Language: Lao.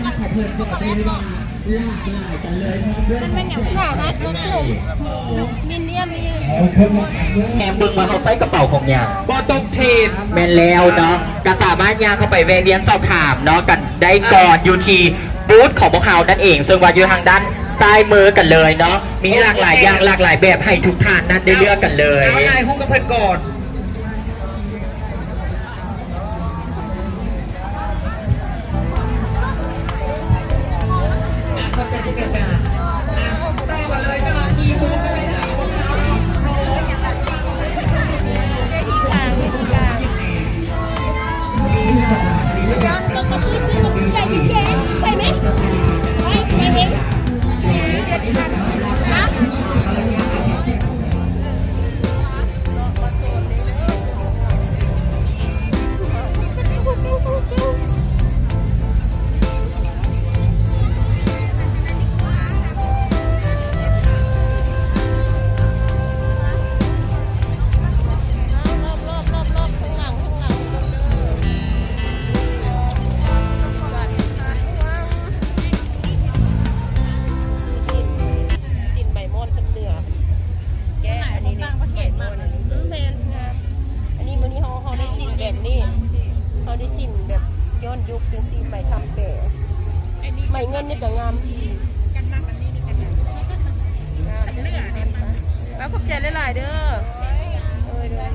ແມ່ນຫຍັງ? ສະຖານະ ນກ ໜຸ່ມ ມິນນຽມ ມີ ແນມເບິ່ງວ່າເຮົາໃສ່ກະເປົາຂອງຫຍັງ. ບໍ່ຕ້ອງເທຣດ. ແມ່ນແລ້ວເນາະ, ກໍສາມາດຍ່າງເຂົ້າໄປແວະວຽນສອບຖາມເນາະ ກັນໄດ້ກ່ອນ ອ່າ ຢູ່ທີ່ບູດຂອງພວກເຮົານັ້ນເອງ, ເຊິ່ງວ່າຢູ່ທາງດ້ານຊ້າຍມືກັນເລີຍເນາະ. ມີຫຼາກຫຼາຍຢ່າງ ໂອເຄ ຫຼາກຫຼາຍແບບໃຫ້ທຸກທ່ານນັ້ນໄດ້ເລືອກກັນເລີຍ. ເອົາ ເອົາຖ່າຍຮູບກັບເພິ່ນກ່ອນ. ຊີ້ນ ຊີ້ນໃບມ່ອນສຳເໜືອ ແກະອັນນີ້ນີ້ ແມ່ນ ງາມ. ອັນນີ້ ມື້ນີ້ເຮົາ ເຮົາໄດ້ສິ້ນແບບນີ້ ເຮົາໄດ້ສິ້ນແບບຍ້ອນຍຸກຈັ່ງຊີ້ ໄປທຳແປ. ໄໝເງິນນີ້ກໍງາມອີກ. ງາມ. ຂອບໃຈຫຼາຍໆເດີ. ໂດຍ ໂດຍ.